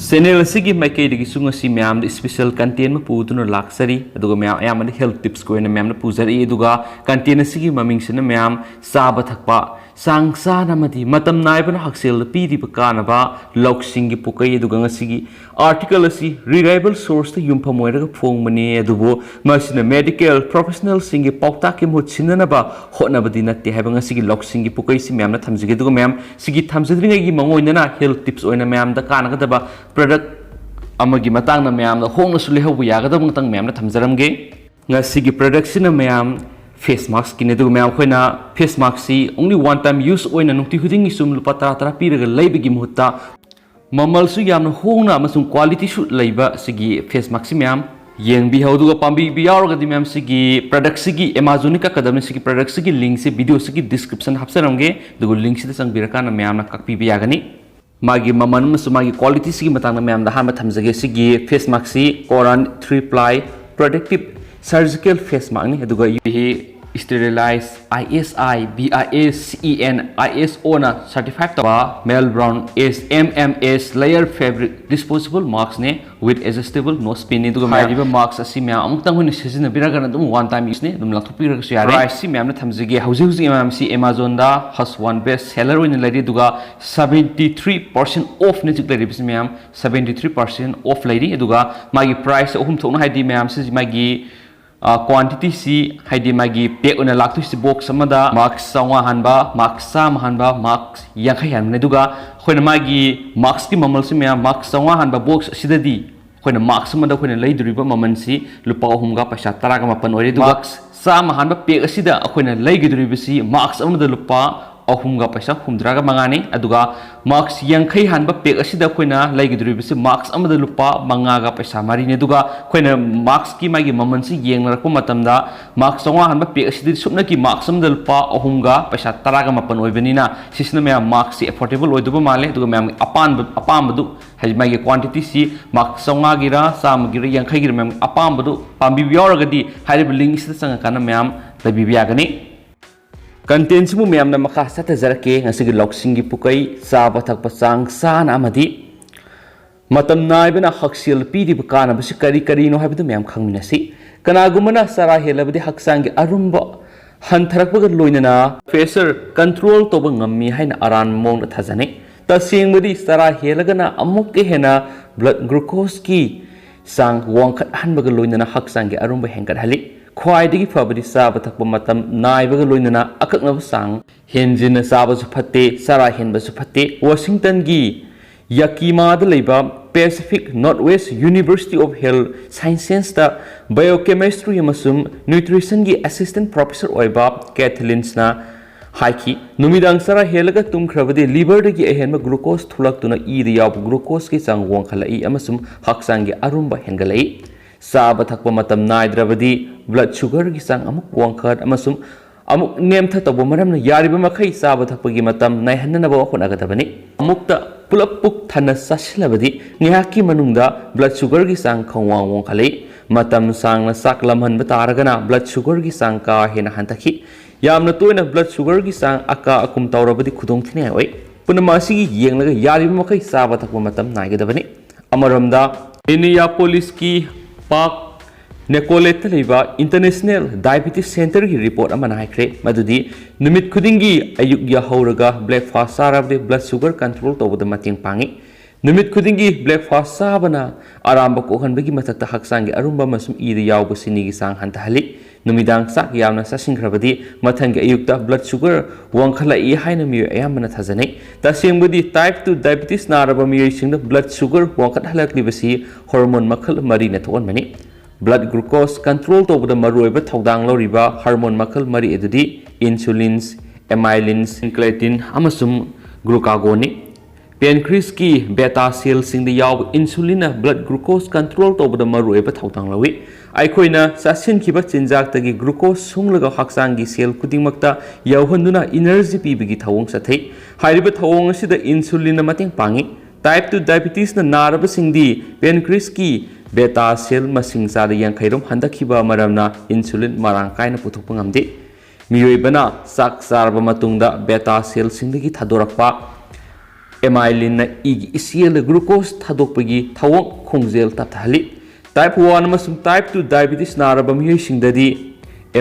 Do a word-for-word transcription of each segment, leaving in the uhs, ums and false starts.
Channel ꯑꯁꯤꯒꯤ ꯃꯥꯏꯀꯩꯗꯒꯤꯁꯨ ꯉꯁꯤ ꯃꯌꯥꯝꯗ ꯏꯁꯄꯤꯁꯦꯜ ꯀꯟꯇꯦꯟ ꯑꯃ ꯄꯨꯗꯨꯅ ꯂꯥꯛꯆꯔꯤ꯫ ꯑꯗꯨꯒ ꯃꯌꯥꯝ ꯑꯌꯥꯝꯕꯅ ꯍꯦꯜꯊ ꯇꯤꯞꯁꯀꯤ ꯑꯣꯏꯅ ꯃꯌꯥꯝꯅ ꯄꯨꯖꯔꯛꯏ꯫ ꯑꯗꯨꯒ ꯀꯟꯇꯦꯟ ꯑꯁꯤꯒꯤ ꯃꯃꯤꯡꯁꯤꯅ ꯃꯌꯥꯝ ꯆꯥꯕ ꯊꯛꯄ ꯆꯥꯡ ꯆꯥꯅ ꯑꯃꯗꯤ ꯃꯇꯝ ꯅꯥꯏꯕꯅ ꯍꯛꯁꯦꯜꯗ ꯄꯤꯔꯤꯕ ꯀꯥꯟꯅꯕ ꯂꯧꯁꯤꯡꯒꯤ ꯄꯨꯀꯩ꯫ ꯑꯗꯨꯒ ꯉꯁꯤꯒꯤ ꯑꯥꯔꯇꯤꯀꯜ ꯑꯁꯤ ꯔꯤꯂꯥꯏꯕꯜ ꯁꯣꯔꯁꯇ ꯌꯨꯝꯐꯝ ꯑꯣꯏꯔꯒ ꯐꯣꯡꯕꯅꯤ꯫ ꯑꯗꯨꯕꯨ ꯃꯁꯤꯅ ꯃꯦꯗꯤꯀꯦꯜ ꯄ꯭ꯔꯣꯐꯦꯁꯅꯦꯜꯁꯤꯡꯒꯤ ꯄꯥꯎꯇꯥꯛꯀꯤ ꯃꯍꯨꯠ ꯁꯤꯟꯅꯅꯕ ꯍꯣꯠꯅꯕꯗꯤ ꯅꯠꯇꯦ ꯍꯥꯏꯕ ꯉꯁꯤꯒꯤ ꯂꯧꯁꯤꯡꯒꯤ ꯄꯨꯀꯩꯁꯤ ꯃꯌꯥꯝꯅ ꯊꯝꯖꯒꯦ꯫ ꯑꯗꯨꯒ ꯃꯌꯥꯝ ꯁꯤꯒꯤ ꯊꯝꯖꯗ꯭ꯔꯤꯉꯩꯒꯤ ꯃꯥꯡꯑꯣꯏꯅꯅ ꯍꯦꯜꯊ ꯇꯤꯞꯁ ꯑꯣꯏꯅ ꯃꯌꯥꯝꯗ ꯀꯥꯟꯅꯒꯗꯕ ꯄ꯭ꯔꯗꯛ ꯑꯃꯒꯤ ꯃꯇꯥꯡꯗ ꯃꯌꯥꯝꯗ ꯍꯣꯡꯅꯁꯨ ꯂꯩꯍꯧꯕ ꯌꯥꯒꯗꯕ ꯉꯥꯛꯇꯪ ꯃꯌꯥꯝꯅ ꯊꯝꯖꯔꯝꯒꯦ꯫ ꯉꯁꯤꯒꯤ ꯄ꯭ꯔꯗꯛꯁꯤꯅ ꯃꯌꯥꯝ ꯐꯦꯁ ꯃꯥꯛꯁꯀꯤꯅꯤ꯫ ꯑꯗꯨꯒ ꯃꯌꯥꯝ ꯑꯩꯈꯣꯏꯅ face ꯃꯥꯛꯁꯤ only one time use ꯑꯣꯏꯅ ꯅꯨꯡꯇꯤ ꯈꯨꯗꯤꯡꯒꯤ ꯁꯨꯝ ꯂꯨꯄꯥ ꯇꯔꯥ ꯇꯔꯥ ꯄꯤꯔꯒ ꯂꯩꯕꯒꯤ ꯃꯍꯨꯠꯇ ꯃꯃꯜꯁꯨ ꯌꯥꯝꯅ ꯍꯣꯡꯅ ꯑꯃꯁꯨꯡ ꯀ꯭ꯋꯥꯂꯤꯇꯤꯁꯨ ꯂꯩꯕ ꯁꯤꯒꯤ ꯐꯦꯁ ꯃꯥꯛꯁꯤ ꯃꯌꯥꯝ ꯌꯦꯡꯕꯤꯍꯧ꯫ ꯑꯗꯨꯒ ꯄꯥꯝꯕꯤꯕ ꯌꯥꯎꯔꯒꯗꯤ ꯃꯌꯥꯝ ꯁꯤꯒꯤ ꯄ꯭ꯔꯗꯛꯁꯤꯒꯤ ꯑꯦꯃꯥꯖꯣꯟꯒꯤ ꯀꯛꯀꯗꯕꯅꯤ꯫ ꯁꯤꯒꯤ ꯄ꯭ꯔꯗꯛꯁꯤꯒꯤ ꯂꯤꯡꯁꯦ ꯚꯤꯗꯤꯑꯣꯁꯤꯒꯤ ꯗꯤꯁꯀ꯭ꯔꯤꯞꯁꯟ ꯍꯥꯞꯆꯔꯝꯒꯦ꯫ ꯑꯗꯨꯒ ꯂꯤꯡꯁꯤꯗ ꯆꯪꯕꯤꯔꯀꯥꯟꯗ ꯃꯌꯥꯝꯅ ꯀꯛꯄꯤꯕ ꯌꯥꯒꯅꯤ꯫ ꯃꯥꯒꯤ ꯃꯃꯜ ꯑꯃꯁꯨꯡ ꯃꯥꯒꯤ ꯀ꯭ꯋꯥꯂꯤꯇꯤꯁꯤꯒꯤ ꯃꯇꯥꯡꯗ ꯃꯌꯥꯝꯗ ꯑꯍꯥꯟꯕ ꯊꯝꯖꯒꯦ꯫ ꯁꯤꯒꯤ ꯐꯦꯁ ꯃꯥꯛꯁꯤ Korean three ply protective surgical face ꯃꯥꯛꯅꯤ꯫ ꯑꯗꯨꯒ ꯌꯨ ꯍꯤ ꯁ꯭ꯇꯦꯔꯤꯂꯥꯏꯖ ꯑꯥꯏ ꯑꯦꯁ ꯑꯥꯏ B I S C and ꯑꯥꯏ ꯑꯦꯁ ꯑꯣꯅ ꯁꯔꯇꯤꯐꯥꯏꯠ ꯇꯧꯕ melt blown S M M S layer fabric disposable ꯃꯥꯛꯁꯅꯤ꯫ ꯋꯤꯠ ꯑꯦꯗꯖꯁꯇꯦꯕꯜ ꯅꯣꯁ ꯄꯤꯟꯅꯤ꯫ ꯑꯗꯨꯒ ꯍꯥꯏꯔꯤꯕ ꯃꯥꯛꯁ ꯑꯁꯤ ꯃꯌꯥꯝ ꯑꯃꯨꯛꯇꯪ ꯑꯣꯏꯅ ꯁꯤꯖꯤꯟꯅꯕꯤꯔꯒꯅ ꯑꯗꯨꯝ ꯋꯥꯟ ꯇꯥꯏꯝ ꯌꯨꯁꯅꯤ, ꯑꯗꯨꯝ ꯂꯪꯊꯣꯛꯄꯤꯔꯒꯁꯨ ꯌꯥꯔꯦ꯫ ꯄ꯭ꯔꯥꯏꯁꯁꯤ ꯃꯌꯥꯝꯅ ꯊꯝꯖꯒꯦ꯫ ꯍꯧꯖꯤꯛ ꯍꯧꯖꯤꯛ ꯃꯌꯥꯝꯁꯤ ꯑꯦꯃꯥꯖꯣꯟꯗ ꯍꯁ ꯋꯥꯟ ꯕꯦꯁ ꯁꯦꯂꯔ ꯑꯣꯏꯅ ꯂꯩꯔꯤ꯫ ꯑꯗꯨꯒ ꯁꯕꯦꯟꯇꯤ ꯊ꯭ꯔꯤ ꯄꯥꯔꯁꯦꯟ ꯑꯣꯐꯅꯤ ꯍꯧꯖꯤꯛ ꯂꯩꯔꯤꯕꯁꯤ ꯃꯌꯥꯝ꯫ ꯁꯕꯦꯟꯇꯤ ꯊ꯭ꯔꯤ ꯄꯥꯔꯁꯦꯟ ꯑꯣꯐ ꯂꯩꯔꯤ꯫ ꯑꯗꯨꯒ ꯃꯥꯒꯤ ꯄ꯭ꯔꯥꯏꯁ ꯑꯍꯨꯝ ꯊꯣꯛꯅ, ꯍꯥꯏꯗꯤ ꯃꯌꯥꯝꯁꯤ ꯃꯥꯒꯤ ꯀ꯭ꯋꯥꯟꯇꯤꯇꯤꯁꯤ, ꯍꯥꯏꯗꯤ ꯃꯥꯒꯤ ꯄꯦꯛ ꯑꯣꯏꯅ ꯂꯥꯛꯇꯣꯏꯁꯤ ꯕꯣꯛꯁ ꯑꯃꯗ ꯃꯥꯛꯁ ꯆꯥꯝꯃꯉꯥ ꯍꯥꯟꯕ, ꯃꯥꯛꯁ ꯆꯥꯝꯃ ꯍꯥꯟꯕ, ꯃꯥꯛꯁ ꯌꯥꯡꯈꯩ ꯍꯥꯟꯕꯅꯤ꯫ ꯑꯗꯨꯒ ꯑꯩꯈꯣꯏꯅ ꯃꯥꯒꯤ ꯃꯥꯛꯁꯀꯤ ꯃꯃꯜꯁꯤ ꯃꯌꯥꯝ ꯃꯥꯛꯁ ꯆꯥꯝꯃꯉꯥ ꯍꯥꯟꯕ ꯕꯣꯛꯁ ꯑꯁꯤꯗꯗꯤ ꯑꯩꯈꯣꯏꯅ ꯃꯥꯛꯁ ꯑꯃꯗ ꯑꯩꯈꯣꯏꯅ ꯂꯩꯗꯣꯔꯤꯕ ꯃꯃꯜꯁꯤ ꯂꯨꯄꯥ ꯑꯍꯨꯝꯒ ꯄꯩꯁꯥ ꯇꯔꯥꯒ ꯃꯥꯄꯟ ꯑꯣꯏꯔꯦ꯫ ꯑꯗꯨꯒ ꯃꯥꯛꯁ ꯆꯥꯝꯃ ꯍꯥꯟꯕ ꯄꯦꯛ ꯑꯁꯤꯗ ꯑꯩꯈꯣꯏꯅ ꯂꯩꯒꯗꯧꯔꯤꯕꯁꯤ ꯃꯥꯛꯁ ꯑꯃꯗ ꯂꯨꯄꯥ ꯑꯍꯨꯝꯒ ꯄꯩꯁꯥ ꯍꯨꯝꯗ꯭ꯔꯥꯒ ꯃꯉꯥꯅꯤ꯫ ꯑꯗꯨꯒ ꯃꯥꯛꯁ ꯌꯥꯡꯈꯩ ꯍꯥꯟꯕ ꯄꯦꯛ ꯑꯁꯤꯗ ꯑꯩꯈꯣꯏꯅ ꯂꯩꯒꯗꯧꯔꯤꯕꯁꯤ ꯃꯥꯛꯁ ꯑꯃꯗ ꯂꯨꯄꯥ ꯃꯉꯥꯒ ꯄꯩꯁꯥ ꯃꯔꯤꯅꯤ꯫ ꯑꯗꯨꯒ ꯑꯩꯈꯣꯏꯅ ꯃꯥꯛꯁꯀꯤ ꯃꯥꯒꯤ ꯃꯃꯜꯁꯤ ꯌꯦꯡꯅꯔꯛꯄ ꯃꯇꯝꯗ ꯃꯥꯛꯁ ꯆꯥꯝꯃꯉꯥ ꯍꯥꯟꯕ ꯄꯦꯛ ꯑꯁꯤꯗꯤ ꯁꯨꯞꯅꯒꯤ ꯃꯥꯛꯁ ꯑꯃꯗ ꯂꯨꯄꯥ ꯑꯍꯨꯝꯒ ꯄꯩꯁꯥ ꯇꯔꯥꯒ ꯃꯥꯄꯟ ꯑꯣꯏꯕꯅꯤꯅ ꯁꯤꯁꯤꯅ ꯃꯌꯥꯝ ꯃꯥꯛꯁꯁꯤ ꯑꯦꯐꯣꯔꯗꯦꯕꯜ ꯑꯣꯏꯗꯧꯕ ꯃꯥꯜꯂꯦ꯫ ꯑꯗꯨꯒ ꯃꯌꯥꯝꯒꯤ ꯑꯄꯥꯝꯕ, ꯑꯄꯥꯝꯕꯗꯨ, ꯍꯥꯏꯗꯤ ꯃꯥꯒꯤ ꯀ꯭ꯋꯥꯟꯇꯤꯇꯤꯁꯤ ꯃꯥꯛꯁ ꯆꯥꯝꯃꯉꯥꯒꯤꯔ ꯆꯥꯝꯃꯒꯤꯔ ꯌꯥꯡꯈꯩꯒꯤꯔ ꯃꯌꯥꯝ ꯑꯄꯥꯝꯕꯗꯨ ꯄꯥꯝꯕꯤꯕ ꯌꯥꯎꯔꯒꯗꯤ ꯍꯥꯏꯔꯤꯕ ꯂꯤꯡ ꯑꯁꯤꯗ ꯆꯪꯉꯀꯥꯟꯗ ꯃꯌꯥꯝ ꯂꯩꯕꯤꯕ ꯌꯥꯒꯅꯤ꯫ ꯀꯟꯇꯦꯟꯁꯤꯕꯨ ꯃꯌꯥꯝꯅ ꯃꯈꯥ ꯆꯠꯊꯖꯔꯛꯀꯦ꯫ ꯉꯁꯤꯒꯤ ꯂꯧꯁꯤꯡꯒꯤ ꯄꯨꯀꯩ ꯆꯥꯕ ꯊꯛꯄ ꯆꯥꯡ ꯆꯥꯅ ꯑꯃꯗꯤ ꯃꯇꯝ ꯅꯥꯏꯕꯅ ꯍꯛꯁꯦꯜ ꯄꯤꯔꯤꯕ ꯀꯥꯟꯅꯕꯁꯤ ꯀꯔꯤ ꯀꯔꯤꯅꯣ ꯍꯥꯏꯕꯗꯨ ꯃꯌꯥꯝ ꯈꯪꯃꯤꯟꯅꯁꯤ꯫ ꯀꯅꯥꯒꯨꯝꯕꯅ ꯆꯔꯥ ꯍꯦꯜꯂꯕꯗꯤ ꯍꯛꯆꯥꯡꯒꯤ ꯑꯔꯨꯝꯕ ꯍꯟꯊꯔꯛꯄꯒ ꯂꯣꯏꯅꯅ pressure control ꯇꯧꯕ ꯉꯝꯃꯤ ꯍꯥꯏꯅ ꯑꯔꯥꯟꯕ ꯃꯑꯣꯡꯗ ꯊꯥꯖꯅꯩ꯫ ꯇꯁꯦꯡꯕꯗꯤ ꯆꯔꯥ ꯍꯦꯜꯂꯒꯅ ꯑꯃꯨꯛꯀ ꯍꯦꯟꯅ blood glucoseꯀꯤ ꯆꯥꯡ ꯋꯥꯡꯈꯠꯍꯟꯕꯒ ꯂꯣꯏꯅꯅ ꯍꯛꯆꯥꯡꯒꯤ ꯑꯔꯨꯝꯕ ꯍꯦꯟꯒꯠꯍꯜꯂꯤ꯫ ꯈ꯭ꯋꯥꯏꯗꯒꯤ ꯐꯕꯗꯤ ꯆꯥꯕ ꯊꯛꯄ ꯃꯇꯝ ꯅꯥꯏꯕꯒ ꯂꯣꯏꯅꯅ ꯑꯀꯛꯅꯕ ꯆꯥꯡ ꯍꯦꯟꯖꯤꯟꯅ ꯆꯥꯕꯁꯨ ꯐꯠꯇꯦ, ꯆꯔꯥ ꯍꯦꯟꯕꯁꯨ ꯐꯠꯇꯦ꯫ ꯋꯥꯁꯤꯡꯇꯟꯒꯤ ꯌꯥꯀꯤꯃꯥꯗ ꯂꯩꯕ Pacific Northwest University of Health Sciences-ꯇ biochemistry ꯑꯃꯁꯨꯡ nutrition-ꯒꯤ assistant professor ꯑꯣꯏꯕ ꯀꯦꯊꯂꯤꯟꯁꯅ ꯍꯥꯏꯈꯤ, ꯅꯨꯃꯤꯗꯥꯡ ꯆꯔꯥ ꯍꯦꯜꯂꯒ ꯇꯨꯝꯈ꯭ꯔꯕꯗꯤ liver-ꯗꯒꯤ ꯑꯍꯦꯟꯕ glucose ꯊꯣꯛꯂꯛꯇꯨꯅ ꯏꯗ ꯌꯥꯎꯕ glucose-ꯀꯤ ꯆꯥꯡ ꯋꯥꯡꯈꯠꯂꯛꯏ ꯑꯃꯁꯨꯡ ꯍꯛꯆꯥꯡꯒꯤ ꯑꯔꯨꯝꯕ ꯍꯦꯟꯒꯠꯂꯛꯏ꯫ ꯆꯥꯕ ꯊꯛꯄ ꯃꯇꯝ ꯅꯥꯏꯗ꯭ꯔꯕꯗꯤ blood sugar-ꯒꯤ ꯆꯥꯡ ꯑꯃꯨꯛ ꯋꯥꯡꯈꯠ ꯑꯃꯁꯨꯡ ꯑꯃꯨꯛ ꯅꯦꯝꯊ ꯇꯧꯕ ꯃꯔꯝꯅ ꯌꯥꯔꯤꯕ ꯃꯈꯩ ꯆꯥꯕ ꯊꯛꯄꯒꯤ ꯃꯇꯝ ꯅꯥꯏꯍꯟꯅꯅꯕ ꯍꯣꯠꯅꯒꯗꯕꯅꯤ꯫ ꯑꯃꯨꯛꯇ ꯄꯨꯂꯞ ꯄꯨꯛ ꯊꯟꯅ ꯆꯥꯁꯤꯜꯂꯕꯗꯤ ꯉꯥꯏꯍꯥꯛꯀꯤ ꯃꯅꯨꯡꯗ blood sugar-ꯒꯤ ꯆꯥꯡ ꯈꯪꯋꯥꯡ ꯋꯥꯡꯈꯠꯂꯛꯏ꯫ ꯃꯇꯝ ꯁꯥꯡꯅ ꯆꯥꯛ ꯂꯥꯝꯍꯟꯕ ꯇꯥꯔꯒꯅ blood sugar-ꯒꯤ ꯆꯥꯡ ꯀꯥ ꯍꯦꯟꯅ ꯍꯟꯊꯈꯤ꯫ ꯌꯥꯝꯅ ꯇꯣꯏꯅ blood sugar-ꯒꯤ ꯆꯥꯡ ꯑꯀꯥ ꯑꯀꯨꯝ ꯇꯧꯔꯕꯗꯤ ꯈꯨꯗꯣꯡꯊꯤꯅꯤꯡꯉꯥꯏ ꯑꯣꯏ꯫ ꯄꯨꯝꯅꯃꯛ ꯑꯁꯤꯒꯤ ꯌꯦꯡꯂꯒ ꯌꯥꯔꯤꯕ ꯃꯈꯩ ꯆꯥꯕ ꯊꯛꯄ ꯃꯇꯝ ꯅꯥꯏꯒꯗꯕꯅꯤ꯫ ꯑꯃꯔꯣꯝꯗ, ꯃꯤꯅꯤꯌꯥꯄꯣꯂꯤꯁꯀꯤ ꯄꯥꯔꯛ ꯅꯦꯀꯣꯂꯦꯠꯇ ꯂꯩꯕ International Diabetes Center-ꯒꯤ report ꯑꯃꯅ ꯍꯥꯏꯈ꯭ꯔꯦ ꯃꯗꯨꯗꯤ ꯅꯨꯃꯤꯠ ꯈꯨꯗꯤꯡꯒꯤ ꯑꯌꯨꯛ ꯌꯥꯍꯧꯔꯒ breakfast ꯆꯥꯔꯕꯗꯤ blood sugar control ꯇꯧꯕꯗ ꯃꯇꯦꯡ ꯄꯥꯡꯏ꯫ ꯅꯨꯃꯤꯠ ꯈꯨꯗꯤꯡꯒꯤ breakfast ꯆꯥꯕꯅ ꯑꯔꯥꯝꯕ ꯀꯣꯛꯍꯟꯕꯒꯤ ꯃꯊꯛꯇ ꯍꯛꯆꯥꯡꯒꯤ ꯑꯔꯨꯝꯕ ꯑꯃꯁꯨꯡ ꯏꯗ ꯌꯥꯎꯕ ꯆꯤꯅꯤꯒꯤ ꯆꯥꯡ ꯍꯟꯊꯍꯜꯂꯤ꯫ ꯅꯨꯃꯤꯗꯥꯡ ꯆꯥꯛ ꯌꯥꯝꯅ ꯆꯥꯁꯤꯟꯈ꯭ꯔꯕꯗꯤ ꯃꯊꯪꯒꯤ ꯑꯌꯨꯛꯇ blood sugar ꯋꯥꯡꯈꯠꯂꯛꯏ ꯍꯥꯏꯅ ꯃꯤꯑꯣꯏ ꯑꯌꯥꯝꯕꯅ ꯊꯥꯖꯅꯩ꯫ ꯇꯁꯦꯡꯕꯗꯤ, type two diabetes ꯅꯥꯔꯕ ꯃꯤꯑꯣꯏꯁꯤꯡꯗ blood sugar ꯋꯥꯡꯈꯠꯍꯜꯂꯛꯂꯤꯕꯁꯤ hormone ꯃꯈꯜ ꯃꯔꯤꯅ ꯊꯣꯛꯍꯟꯕꯅꯤ꯫ Blood glucose control ꯇꯧꯕꯗ ꯃꯔꯨꯑꯣꯏꯕ ꯊꯧꯗꯥꯡ ꯂꯧꯔꯤꯕ hormone ꯃꯈꯜ ꯃꯔꯤ ꯑꯗꯨꯗꯤ insulin, amylin, incretin ꯑꯃꯁꯨꯡ glucagon-ꯅꯤ꯫ Pancreas-ꯀꯤ beta cell-ꯁꯤꯡꯗ ꯌꯥꯎꯕ insulin-ꯅ blood glucose control ꯇꯧꯕꯗ ꯃꯔꯨꯑꯣꯏꯕ ꯊꯧꯗꯥꯡ ꯂꯧꯏ꯫ ꯑꯩꯈꯣꯏꯅ ꯆꯥꯁꯤꯟꯈꯤꯕ ꯆꯤꯟꯖꯥꯛꯇꯒꯤ glucose ꯁꯨꯡꯂꯒ ꯍꯛꯆꯥꯡꯒꯤ cell ꯈꯨꯗꯤꯡꯃꯛꯇ ꯌꯧꯍꯟꯗꯨꯅ energy ꯄꯤꯕꯒꯤ ꯊꯧꯑꯣꯡ ꯆꯠꯊꯩ꯫ ꯍꯥꯏꯔꯤꯕ ꯊꯧꯑꯣꯡ ꯑꯁꯤꯗ insulin-ꯅ ꯃꯇꯦꯡ ꯄꯥꯡꯏ꯫ Type two diabetes-ꯅ ꯅꯥꯔꯕꯁꯤꯡꯗꯤ pancreas-ꯀꯤ beta cell ꯃꯁꯤꯡ ꯆꯥꯗ ꯌꯥꯡꯈꯩ ꯔꯣꯝ ꯍꯟꯊꯈꯤꯕ ꯃꯔꯝꯅ insulin ꯃꯔꯥꯡ ꯀꯥꯏꯅ ꯄꯨꯊꯣꯛꯄ ꯉꯝꯗꯦ꯫ ꯃꯤꯑꯣꯏꯕꯅ ꯆꯥꯛ ꯆꯥꯔꯕ ꯃꯇꯨꯡꯗ beta cell-ꯁꯤꯡꯗꯒꯤ ꯊꯥꯗꯣꯔꯛꯄ ꯑꯦꯃꯥꯏꯂꯤꯟꯅ ꯏꯒꯤ ꯏꯆꯦꯜꯗ ꯒ꯭ꯂꯨꯀꯣꯁ ꯊꯥꯗꯣꯛꯄꯒꯤ ꯊꯧꯑꯣꯡ ꯈꯣꯡꯖꯦꯜ ꯇꯞꯊꯍꯜꯂꯤ꯫ ꯇꯥꯏꯞ ꯋꯥꯟ ꯑꯃꯁꯨꯡ ꯇꯥꯏꯞ ꯇꯨ ꯗꯥꯏꯕꯤꯇꯤꯁ ꯅꯥꯔꯕ ꯃꯤꯑꯣꯏꯁꯤꯡꯗꯗꯤ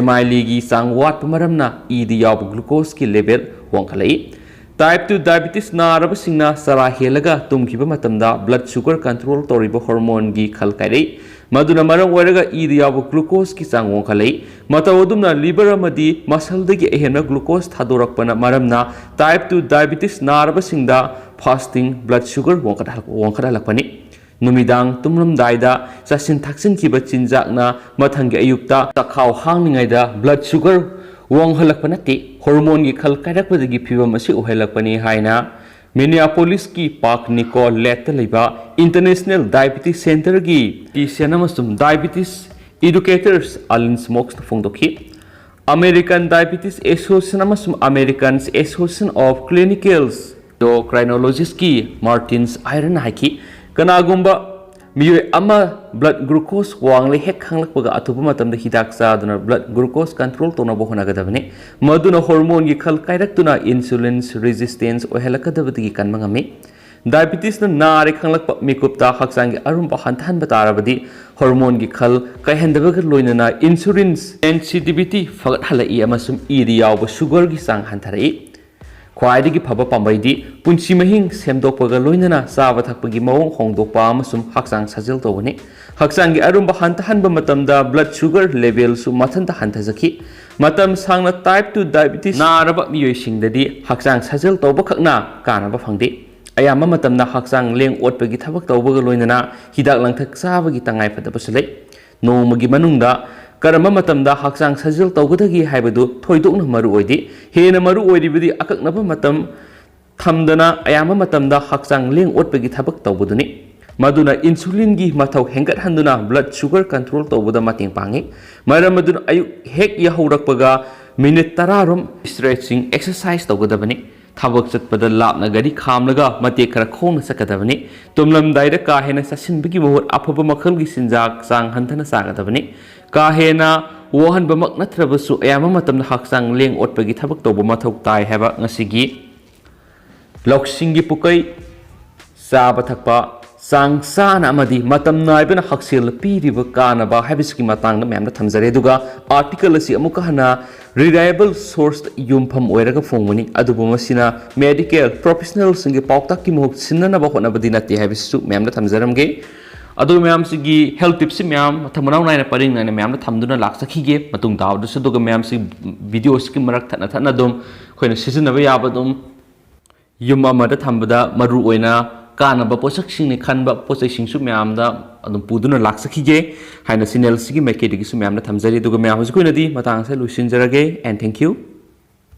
ꯑꯦꯃꯥꯏꯂꯤꯒꯤ ꯆꯥꯡ ꯋꯥꯠꯄ ꯃꯔꯝꯅ ꯏꯗ ꯌꯥꯎꯕ ꯒ꯭ꯂꯨꯀꯣꯁꯀꯤ ꯂꯦꯚꯦꯜ ꯋꯥꯡꯈꯠꯂꯛꯏ꯫ ꯇꯥꯏꯞ ꯇꯨ ꯗꯥꯏꯕꯤꯇꯤꯁ ꯅꯥꯔꯕꯁꯤꯡꯅ ꯆꯔꯥ ꯍꯦꯜꯂꯒ ꯇꯨꯝꯈꯤꯕ ꯃꯇꯝꯗ ꯕ꯭ꯂꯗ ꯁꯨꯒꯔ ꯀꯟꯇ꯭ꯔꯣꯜ ꯇꯧꯔꯤꯕ ꯍꯣꯔꯃꯣꯟꯒꯤ ꯈꯜ ꯀꯥꯏꯔꯛꯏ, ꯃꯗꯨꯅ ꯃꯔꯝ ꯑꯣꯏꯔꯒ ꯏꯗ ꯌꯥꯎꯕ ꯒ꯭ꯂꯨꯀꯣꯁꯀꯤ ꯆꯥꯡ ꯋꯥꯡꯈꯠꯂꯛꯏ꯫ ꯃꯇꯧ ꯑꯗꯨꯝꯅ ꯂꯤꯚꯔ ꯑꯃꯗꯤ ꯃꯁꯜꯗꯒꯤ ꯑꯍꯦꯟꯕ ꯒ꯭ꯂꯨꯀꯣꯁ ꯊꯥꯗꯣꯔꯛꯄꯅ ꯃꯔꯝꯅ ꯇꯥꯏꯞ ꯇꯨ ꯗꯥꯏꯕꯤꯇꯤꯁ ꯅꯥꯔꯕꯁꯤꯡꯗ ꯐꯥꯁꯇꯤꯡ ꯕ꯭ꯂꯗ ꯁꯨꯒꯔ ꯋꯥꯡꯈꯠꯍꯜ-, ꯋꯥꯡꯈꯠꯍꯜꯂꯛꯄꯅꯤ꯫ ꯅꯨꯃꯤꯗꯥꯡ ꯇꯨꯝꯂꯝꯗꯥꯏꯗ ꯆꯥꯁꯤꯟ ꯊꯛꯆꯤꯟꯈꯤꯕ ꯆꯤꯟꯖꯥꯛꯅ ꯃꯊꯪꯒꯤ ꯑꯌꯨꯛꯇ ꯆꯈꯥꯎ ꯍꯥꯡꯂꯤꯉꯩꯗ ꯕ꯭ꯂꯗ ꯁꯨꯒꯔ ꯋꯥꯡꯍꯜꯂꯛꯄ ꯅꯠꯇꯦ, ꯍꯣꯔꯃꯣꯟꯒꯤ ꯈꯜ ꯀꯥꯏꯔꯛꯄꯗꯒꯤ ꯐꯤꯚꯝ ꯑꯁꯤ ꯑꯣꯏꯍꯜꯂꯛꯄꯅꯤ ꯍꯥꯏꯅ ꯃꯤꯅꯤꯌꯥꯄꯣꯂꯤꯁꯀꯤ ꯄꯥꯔꯛ ꯅꯤꯀꯣꯂꯦꯠꯇ ꯂꯩꯕ ꯏꯟꯇꯔꯅꯦꯁꯅꯦꯜ ꯗꯥꯏꯕꯤꯇꯤꯁ ꯁꯦꯟꯇꯔꯒꯤ ꯗꯥꯏꯇꯤꯁꯤꯌꯟ ꯑꯃꯁꯨꯡ ꯗꯥꯏꯕꯤꯇꯤꯁ ꯏꯗꯨꯀꯦꯇꯔꯁ ꯑꯂꯤꯟ ꯁ꯭ꯃꯣꯛꯁꯅ ꯐꯣꯡꯗꯣꯛꯈꯤ꯫ ꯑꯃꯦꯔꯤꯀꯟ ꯗꯥꯏꯕꯤꯇꯤꯁ ꯑꯦꯁꯣꯁꯤꯌꯦꯁꯟ ꯑꯃꯁꯨꯡ ꯑꯃꯦꯔꯤꯀꯟ ꯑꯦꯁꯣꯁꯤꯌꯦꯁꯟ ꯑꯣꯐ ꯀ꯭ꯂꯤꯅꯤꯀꯦꯜ ꯀ꯭ꯔꯥꯏꯅꯣꯂꯣꯖꯤꯁꯀꯤ ꯃꯥꯔꯇꯤꯟꯁ ꯑꯥꯏꯔꯟꯅ ꯍꯥꯏꯈꯤ, ꯀꯅꯥꯒꯨꯝꯕ ꯃꯤꯑꯣꯏ ꯑꯃ ꯕ꯭ꯂꯗ ꯒ꯭ꯂꯨꯀꯣꯁ ꯋꯥꯡꯂꯦ ꯍꯦꯛ ꯈꯪꯂꯛꯄꯒ ꯑꯊꯨꯕ ꯃꯇꯝꯗ ꯍꯤꯗꯥꯛ ꯆꯥꯗꯨꯅ ꯕ꯭ꯂꯗ ꯒ꯭ꯂꯨꯀꯣꯁ ꯀꯟꯇ꯭ꯔꯣꯜ ꯇꯧꯅꯕ ꯍꯣꯠꯅꯒꯗꯕꯅꯤ, ꯃꯗꯨꯅ ꯍꯣꯔꯃꯣꯟꯒꯤ ꯈꯜ ꯀꯥꯏꯔꯛꯇꯨꯅ ꯏꯟꯁꯨꯂꯤꯟ ꯔꯦꯖꯤꯁꯇꯦꯟꯁ ꯑꯣꯏꯍꯜꯂꯛꯀꯗꯕꯗꯒꯤ ꯀꯟꯕ ꯉꯝꯃꯤ꯫ ꯗꯥꯏꯕꯤꯇꯤꯁꯅ ꯅꯥꯔꯦ ꯈꯪꯂꯛꯄ ꯃꯤꯀꯨꯞꯇ ꯍꯛꯆꯥꯡꯒꯤ ꯑꯔꯨꯝꯕ ꯍꯟꯊꯍꯟꯕ ꯇꯥꯔꯕꯗꯤ ꯍꯣꯔꯃꯣꯟꯒꯤ ꯈꯜ ꯀꯥꯏꯍꯟꯗꯕꯒ ꯂꯣꯏꯅꯅ ꯏꯟꯁꯨꯂꯤꯟ ꯁꯦꯟꯁꯤꯇꯤꯚꯤꯇꯤ ꯐꯒꯠꯍꯜꯂꯛꯏ ꯑꯃꯁꯨꯡ ꯏꯗ ꯌꯥꯎꯕ ꯁꯨꯒꯔꯒꯤ ꯆꯥꯡ ꯍꯟꯊꯔꯛꯏ꯫ ꯈ꯭ꯋꯥꯏꯗꯒꯤ ꯐꯕ ꯄꯥꯝꯕꯩꯗꯤ ꯄꯨꯟꯁꯤ ꯃꯍꯤꯡ ꯁꯦꯝꯗꯣꯛꯄꯒ ꯂꯣꯏꯅꯅ ꯆꯥꯕ ꯊꯛꯄꯒꯤ ꯃꯑꯣꯡ ꯍꯣꯡꯗꯣꯛꯄ ꯑꯃꯁꯨꯡ ꯍꯛꯆꯥꯡ ꯁꯥꯖꯦꯜ ꯇꯧꯕꯅꯤ꯫ ꯍꯛꯆꯥꯡꯒꯤ ꯑꯔꯨꯝꯕ ꯍꯟꯊꯍꯟꯕ ꯃꯇꯝꯗ ꯕ꯭ꯂꯗ ꯁꯨꯒꯔ ꯂꯦꯚꯦꯜꯁꯨ ꯃꯊꯟꯇ ꯍꯟꯊꯖꯈꯤ꯫ ꯃꯇꯝ ꯁꯥꯡꯅ ꯇꯥꯏꯞ ꯇꯨ ꯗꯥꯏꯕꯤꯇꯤꯁ ꯅꯥꯔꯕ ꯃꯤꯑꯣꯏꯁꯤꯡꯗꯗꯤ ꯍꯛꯆꯥꯡ ꯁꯥꯖꯦꯜ ꯇꯧꯕꯈꯛꯅ ꯀꯥꯟꯅꯕ ꯐꯪꯗꯦ꯫ ꯑꯌꯥꯝꯕ ꯃꯇꯝꯗ ꯍꯛꯆꯥꯡ ꯂꯦꯡ ꯑꯣꯠꯄꯒꯤ ꯊꯕꯛ ꯇꯧꯕꯒ ꯂꯣꯏꯅꯅ ꯍꯤꯗꯥꯛ ꯂꯥꯡꯊꯛ ꯆꯥꯕꯒꯤ ꯇꯉꯥꯏ ꯐꯗꯕꯁꯨ ꯂꯩ꯫ ꯅꯣꯡꯃꯒꯤ ꯃꯅꯨꯡꯗ ꯀꯔꯝꯕ ꯃꯇꯝꯗ ꯍꯛꯆꯥꯡ ꯁꯥꯖꯦꯜ ꯇꯧꯒꯗꯒꯦ ꯍꯥꯏꯕꯗꯨ ꯊꯣꯏꯗꯣꯛꯅ ꯃꯔꯨ ꯑꯣꯏꯗꯦ꯫ ꯍꯦꯟꯅ ꯃꯔꯨ ꯑꯣꯏꯔꯤꯕꯗꯤ ꯑꯀꯛꯅꯕ ꯃꯇꯝ ꯊꯝꯗꯅ ꯑꯌꯥꯝꯕ ꯃꯇꯝꯗ ꯍꯛꯆꯥꯡ ꯂꯦꯡ ꯑꯣꯠꯄꯒꯤ ꯊꯕꯛ ꯇꯧꯕꯗꯨꯅꯤ꯫ ꯃꯗꯨꯅ ꯏꯟꯁꯨꯂꯤꯟꯒꯤ ꯃꯊꯧ ꯍꯦꯟꯒꯠꯍꯟꯗꯨꯅ ꯕ꯭ꯂꯗ ꯁꯨꯒꯔ ꯀꯟꯇ꯭ꯔꯣꯜ ꯇꯧꯕꯗ ꯃꯇꯦꯡ ꯄꯥꯡꯏ꯫ ꯃꯔꯝ ꯑꯗꯨꯅ ꯑꯌꯨꯛ ꯍꯦꯛ ꯌꯥꯍꯧꯔꯛꯄꯒ ꯃꯤꯅꯤꯠ ꯇꯔꯥ ꯔꯣꯝ ꯁ꯭ꯇ꯭ꯔꯦꯆꯤꯡ ꯑꯦꯛꯁꯔꯁꯥꯏꯖ ꯇꯧꯒꯗꯕꯅꯤ꯫ ꯊꯕꯛ ꯆꯠꯄꯗ ꯂꯥꯞꯅ ꯒꯥꯔꯤ ꯈꯥꯝꯂꯒ ꯃꯇꯦꯛ ꯈꯔ ꯈꯣꯡꯅ ꯆꯠꯀꯗꯕꯅꯤ꯫ ꯇꯨꯝꯂꯝꯗꯥꯏꯗ ꯀꯥ ꯍꯦꯟꯅ ꯆꯥꯁꯤꯟꯕꯒꯤ ꯃꯍꯨꯠ ꯑꯐꯕ ꯃꯈꯜꯒꯤ ꯆꯤꯟꯖꯥꯛ ꯆꯥꯡ ꯍꯟꯊꯅ ꯆꯥꯒꯗꯕꯅꯤ꯫ ꯀꯥ ꯍꯦꯟꯅ ꯋꯥꯍꯟꯕꯃꯛ ꯅꯠꯇ꯭ꯔꯕꯁꯨ ꯑꯌꯥꯝꯕ ꯃꯇꯝꯗ ꯍꯛꯆꯥꯡ ꯂꯦꯡ ꯑꯣꯠꯄꯒꯤ ꯊꯕꯛ ꯇꯧꯕ ꯃꯊꯧ ꯇꯥꯏ ꯍꯥꯏꯕ ꯉꯁꯤꯒꯤ ꯂꯧꯁꯤꯡꯒꯤ ꯄꯨꯀꯩ, ꯆꯥꯕ ꯊꯛꯄ ꯆꯥꯡ ꯆꯥꯅ ꯑꯃꯗꯤ ꯃꯇꯝ ꯅꯥꯏꯕꯅ ꯍꯛꯁꯦꯜꯗ ꯄꯤꯔꯤꯕ ꯀꯥꯟꯅꯕ ꯍꯥꯏꯕꯁꯤꯒꯤ ꯃꯇꯥꯡꯗ ꯃꯌꯥꯝꯗ ꯊꯝꯖꯔꯦ꯫ ꯑꯗꯨꯒ ꯑꯥꯔꯇꯤꯀꯜ ꯑꯁꯤ ꯑꯃꯨꯛꯀ ꯍꯟꯅ ꯔꯤꯂꯥꯏꯕꯜ ꯁꯣꯔꯁꯇ ꯌꯨꯝꯐꯝ ꯑꯣꯏꯔꯒ ꯐꯣꯡꯕꯅꯤ, ꯑꯗꯨꯕꯨ ꯃꯁꯤꯅ ꯃꯦꯗꯤꯀꯦꯜ ꯄ꯭ꯔꯣꯐꯦꯁꯅꯦꯜꯁꯤꯡꯒꯤ ꯄꯥꯎꯇꯥꯛꯀꯤ ꯃꯍꯨꯠ ꯁꯤꯟꯅꯅꯕ ꯍꯣꯠꯅꯕꯗꯤ ꯅꯠꯇꯦ ꯍꯥꯏꯕꯁꯤꯁꯨ ꯃꯌꯥꯝꯗ ꯊꯝꯖꯔꯝꯒꯦ꯫ ꯑꯗꯨꯒ ꯃꯌꯥꯝꯁꯤꯒꯤ ꯍꯦꯜꯊ ꯇꯤꯞꯁꯤ ꯃꯌꯥꯝ ꯃꯊꯪ ꯃꯅꯥꯎ ꯅꯥꯏꯅ ꯄꯔꯤꯡ ꯅꯥꯏꯅ ꯃꯌꯥꯝꯗ ꯊꯝꯗꯨꯅ ꯂꯥꯛꯆꯈꯤꯒꯦ ꯃꯇꯨꯡ ꯇꯥꯕꯗꯁꯨ꯫ ꯑꯗꯨꯒ ꯃꯌꯥꯝꯁꯤ ꯚꯤꯗꯤꯑꯣꯁꯤꯒꯤ ꯃꯔꯛ ꯊꯠꯅ ꯊꯠꯅ ꯑꯗꯨꯝ ꯑꯩꯈꯣꯏꯅ ꯁꯤꯖꯤꯟꯅꯕ ꯌꯥꯕ ꯑꯗꯨꯝ ꯌꯨꯝ ꯑꯃꯗ ꯊꯝꯕꯗ ꯃꯔꯨ ꯑꯣꯏꯅ ꯀꯥꯟꯅꯕ ꯄꯣꯠꯁꯛꯁꯤꯡꯅꯤ ꯈꯟꯕ ꯄꯣꯠ ꯆꯩꯁꯤꯡꯁꯨ ꯃꯌꯥꯝꯗ ꯑꯗꯨꯝ ꯄꯨꯗꯨꯅ ꯂꯥꯛꯆꯈꯤꯒꯦ ꯍꯥꯏꯅ ꯆꯦꯅꯦꯜꯁꯤꯒꯤ ꯃꯥꯏꯀꯩꯗꯒꯤꯁꯨ ꯃꯌꯥꯝꯗ ꯊꯝꯖꯔꯤ꯫ ꯑꯗꯨꯒ ꯃꯌꯥꯝ ꯍꯧꯖꯤꯛꯀꯤ ꯑꯣꯏꯅꯗꯤ ꯃꯇꯥꯡ ꯑꯁꯤꯗ ꯂꯣꯏꯁꯤꯟꯖꯔꯒꯦ, and thank you꯫